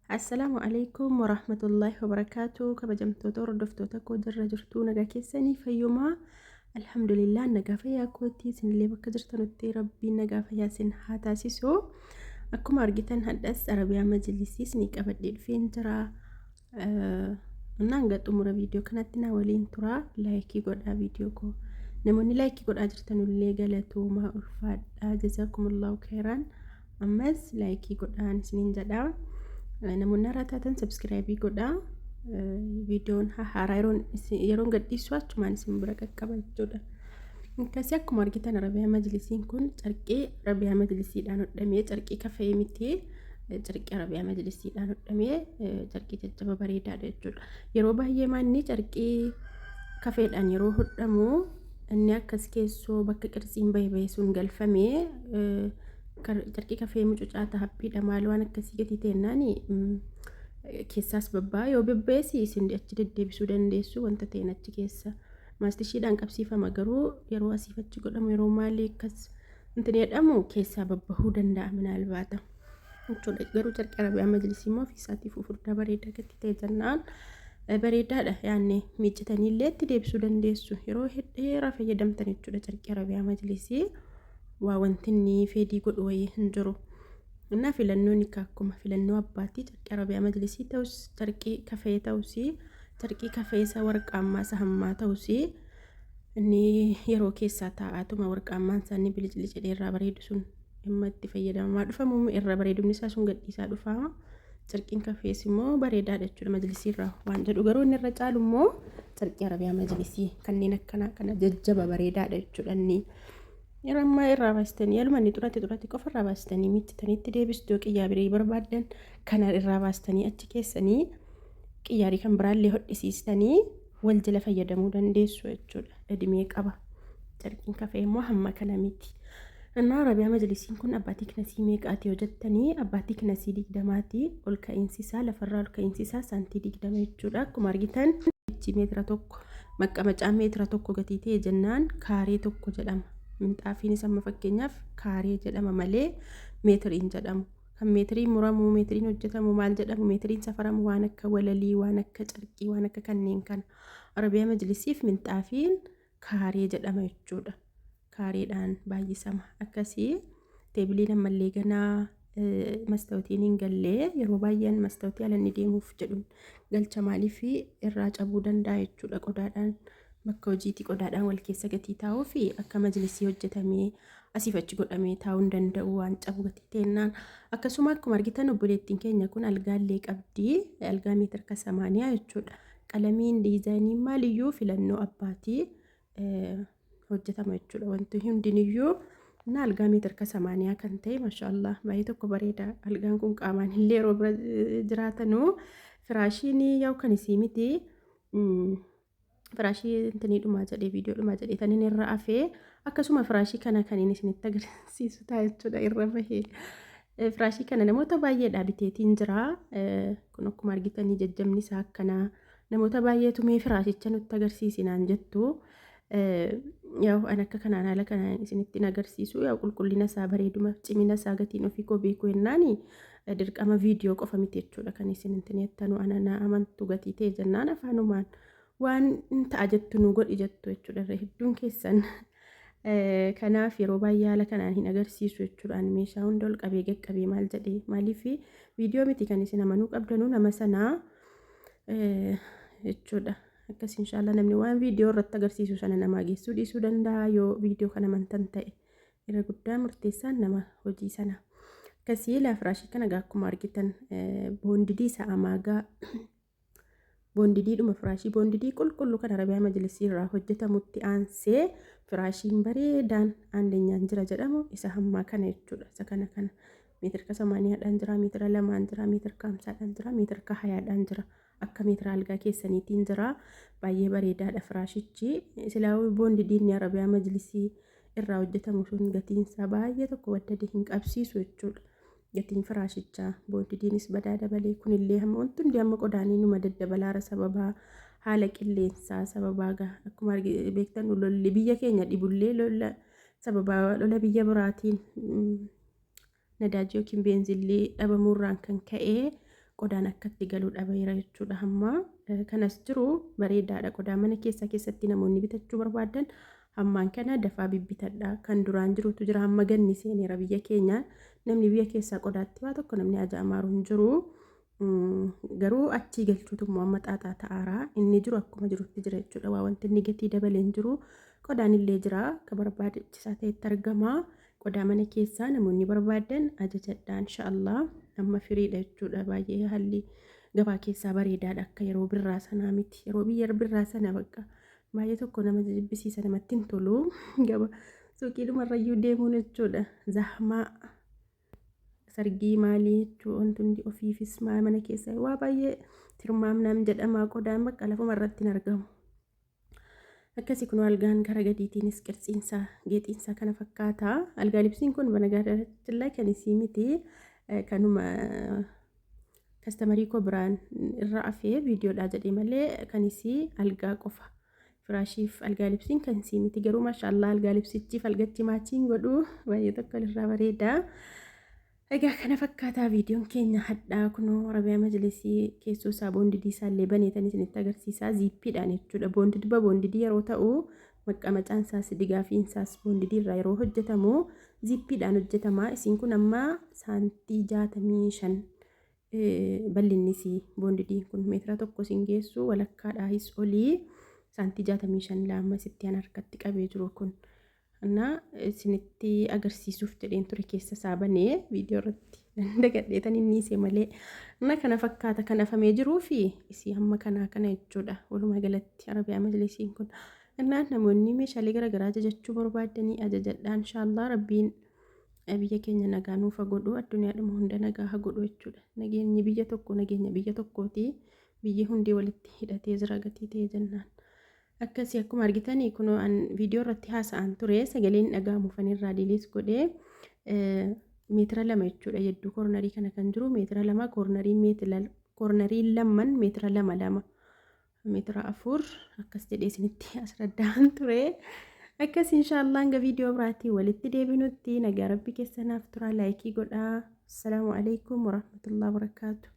Assalaamu alaikum warahmatullaahi wabarakaatu. Kabajamtoota hordoftoota koo, jirra jirtuu? Nagaa keessanii? Fayyumaa? Alhamdulillah, nagaa fayyaa kootii. Isinillee bakka jirtanutti Rabbiin nagaa fayyaa isin haa taasisu. Akkuma argitan hadhas Arabiyaa Majlisiis ni qabadhee dhufeen jira. Innaan hanga xumura viidiyoo kanatti na waliin tura. Like godhaa viidiyoo koo. Namoonni like godhaa jirtanullee galatoomaa, ulfaadhaa, jazakumullahu khairan. Ammas like godhaan isiniin jedha. Namoonni haaraa taatan subscribe godhaa. Viidiyoon haaraa yeroon gadhiisu achumaan isin bira qaqqaba jechuudha. Akkasii akkuma argitan Arabiyaa Majlisiin kun carqii Arabiyaa Majlisiidhaan hodhamee, carqii kafee miti. Carqii Arabiyaa Majlisiidhaan hodhamee, carqii jajjaba bareedaadha jechuudha. Yeroo baay'ee maanni carqii kafeedhaan yeroo hodhamu inni akkas keessoo bakka qirtsiin bahe bahe sun galfamee, carqii kafee mucucaata, haphiidha, maal waan akkasii gatii ta'ennaan keessaas babbaa. Yoo bebbeesi isin achi deddeebisuu dandeessu wanta ta'een achi keessa maastishiidhaan qabsiifama, garuu yeroo asiif achi godhamu, yeroo maalii akkas wanti jedhamu keessaa babbahuu danda'a minaalbaata jechuudha. Garuu carqii Arabiyaa Majlisii immoo ofii isaatiif furdaa bareedaa gatii ta'e jennaan bareedaadha, yaanne miiccitanii illee itti deebisuu dandeessu, yeroo dheeraa fayyadamtan jechuudha. Carqii Arabiyaa Majlisii waa wanti inni fedii godhu wayii hin jiru. Innaa filannoon akkuma filannoo abbaatii, carqii Arabiyaa Majlisii ta'us, carqii kafee ta'us, carqii kafee isa warqaammaa isa hammaa ta'us, inni yeroo keessaa taa'aatuma warqaammaan isaa inni bilicili jedhee irraa bareedu sun dhimma itti fayyadamamaa dhufamu, irra bareedumni isaa sun gadhiisaa dhufaa. Carqiin kafees immoo bareedaadha jechuudha majlisii irraa waan jedhu, garuu inni irra caalu immoo carqii Arabiyaa Majlisii kanneen akkanaa kana jajjaba bareedaadha jechuudha. Inni yeroo ammaa irraa baastanii, yaluma inni xurate xurate qofa irraa baastanii miiccitanii itti deebistu. Yoo qiyyaa birii barbaaddan kana irraa baastanii achi keessanii qiyyaarii kan biraallee hodhisiistanii wal jala fayyadamuu dandeessu jechuudha. Edimee qaba. Carqiin kafee immoo hamma kana miti. Innaa Arabiyaa Majlisiin kun abbaa thicknessii meeqaati yoo jettanii, abbaa thicknessii 20ti. Ol ka'iinsi isaa, lafarraa ol ka'iinsi isaa saantii 20 jechuudha. Akkuma argitan meetira 1, maqqamacaan meetira 1 gatii ta'e jennaan kaaree 1 jedhama. Minxaafiinis amma fakkeenyaaf kaaree jedhama malee meetiriin jedhamu. Kan meetiriin muramu, meetiriin hojjetamu, maal jedhamu, meetiriin safaramu waan akka walalii, waan akka carqii, waan akka kanneen kana. Arabiyaa Majlisiif minxaafiin kaaree jedhama jechuudha. Kaareedhaan baay'isama. Akkasii teebiliin ammallee ganaa mastaawotiin hin gallee. Yeroo baay'een mastaawotii ala inni deemuuf jedhuun galcha, maaliif irraa cabuu danda'a jechuudha. Qodaadhaan bakka hojiitii qodaadhaan wal keessa gatii taa'uu fi akka majlisii hojjetamee asiif achi godhamee taa'uu hin danda'u waan cabu gatii teennaan. Akkasuma akkuma argitan obboleettiin keenya kun algaallee qabdi, algaa meetira 80 jechuudha. Qalamiin, diizaayiniin maaliyyuu filannoo abbaatii hojjetama jechuudha wanti hundiniyyuu. Na algaa meetira 80 kan ta'e, maashaallah, baay'ee tokko bareeda algaan kun. Qaamaan illee yeroo bira jiraatanuu firaashiin yaa'u kan isii miti. Firaashii intinii dhumaa jedhee, viidiyoo dhumaa jedhee tan inni irra afee, akkasuma firaashii kana kan inni isinitti agarsiisu ta'a jechuudha irra bahee. Firaashii kana namoota baay'eedha biteetiin jira. Kun akkuma argitanii jajjabni isaa akkanaa. Namoota baay'eetu mee firaashicha nutti agarsiisi naan jettu. Yaa'u an akka kanaan haala kanaan isinitti hin agarsiisu. Yaa'u qulqullina isaa, bareeduma, cimina isaa gatiin ofii koo beeku jennaani dirqama viidiyoo qofa miti jechuudha kan isin hin jettanu. Ana na amantu gatii ta'e jennaan afaanumaan waan hin ta'a jettu nu godhi jettu jechuudha irra hedduun keessan. Kanaaf yeroo baay'ee haala kanaan hin agarsiisu jechuudha. Ani meeshaa hunda ol qabee qaqqabee maal jedhee, maaliif viidiyoo miti kan isin amanuu qabdanuu nama sanaa jechuudha. Akkas inshaallah namni waan viidiyoo irratti agarsiisu sana namaa geessuu dhiisuu danda'a yoo viidiyoo kana amantan ta'e. Irra guddaa murteessaan nama hojii sana. Akkasii laa firaashii kana akkuma argitan boondidii isa amaagaa, boondidiidhuma firaashii boondidii qulqulluu kan Arabiyaa Majlisii irraa hojjetamutti aansee firaashiin bareedaan aandeenyaan jira jedhamu isa hammaa kana jechuudha. Isa kana kana meetira 80dhaan jira, meetira 2n jira, meetira 50dhaan jira, meetira 20dhaan jira. Akka meetira algaa keessaniitiin jira. Baay'ee bareedaadha firaashichi. Silaa boondidiin Arabiyaa Majlisii irraa hojjetamu sun gatiinsaa baay'ee tokko waddade hin qabsiisu jechuudha. Gatiin firaashichaa boondidiinis badaa dabalee, kunillee hamma wanti hundi amma qodaanii numa daddabalaara sababaa haala qilleensaa, sababaa akkuma beektan lolli biyya keenya dhibullee, lola sababaa lola biyya biraatiin nadaajii yookiin beenzilli dhabamuurraan kan ka'e Qodaan akkatti galuu dhabeera jechuudha hamma kanas jiru bareedaadha. Qodaa mana keessaa keessatti namoonni bitachuu barbaadan hammaan kana dafaa bibbitadha. Kan duraan jirutu jira, hamma ganni seeneera biyya keenya. Namni biyya keessaa qodaatti waa tokko namni aja'amaaru hin jiru. Garuu achii galchuutu immoo amma xaaxaa ta'aaraa. Inni jiru akkuma jirutti jira jechuudha. Waa wanti inni gatii dabalee hin jiru. Qodaan illee jira, akka barbaachisaa ta'etti argama. Qodaa mana keessaa namoonni barbaadan ajajadhaa inshaallah. Amma firiidha jechuudha. Baay'ee haalli gabaa keessaa bareedaadha, akka yeroo birraa sanaa miti. Yeroo biyya birraa sana bakka baay'ee tokko nama jibbisiisa, namatti hin tolu. Gaba suuqiidhumarrayyuu deemuun jechuudha. Zahmaa sargii maalii jechuu wanti hundi ofiifis mana keessa waa baay'ee tirmaamnaam jedhama, qodaan bakka lafuma irratti hin argamu. Akkasii kun algaan gara gadiitiinis qirtsiinsaa geexiinsaa kana fakkaata. Algaa libsiin kun banagaarachillaa kan isii miti, kanuma kastamarii koo biraan irra afee viidiyoodhaa jedhee malee kan isii algaa qofa. Firaashiif algaa libsiin kan isii miti, garuu maashaallah algaa libsichiif algachi maachiin godhu baay'ee tokko irraa bareeda. Egaa kana fakkaataa viidiyoon keenya hadhaa. Kunoo Arabiyaa majlisii keessoo isaa boondidii isaallee baneetan isinitti agarsiisaa, ziippiidhaan jechuudha. Boondidba boondidii yeroo ta'u maqqamacaan isaas digaafiin isaas boondidii irraa yeroo hojjetamu ziippiidhaan hojjetama. Isiin kun amma saantii 65 bal'innisii, boondidiin kun meetira 1 isin geessu, walakkaadhaahis olii, saantii 65 laamma sitti an harkatti qabee jiru kun. እና isinitti agarsiisuuf jedheen ture keessa isaa banee viidiyoo irratti dagadheetan inni isee malee. Inna kana fakkaata kan afamee jiruu fi isii hamma kanaa kana jechuudha. Walumaa galatti Arabiyaa majlisiin kun. Innaan namoonni meeshaalee garaagaraa ajajachuu barbaadanii ajajadhaa inshaallah. Rabbiin biyya keenya nagaa nuuf haa godhu, addunyaadhuma hunda nagaa haa godhu jechuudha. Nageenyi biyya tokko nageenya biyya tokkooti. Biyyi hundi walitti hidhatee jira gatii ta'e jennaan. Akkasii akkuma argitanii kunoo an viidiyoo irratti haasa'an ture, sagaleen dhaga'amuufan irraa delete godhee, meetira 2 jechuudha. Yedduu koornarii kana kan jiru meetira 2, koornariin lamman meetira 2 2, meetira 4 akkas jedhee isinitti asradda'an ture. Akkas inshaallah hanga viidiyoo biraatiin walitti deebinutti nagaa rabbi keessanaaf tura, laayikii godhaa. Assalaamu alaikum warahmatullahi wabarakaatu.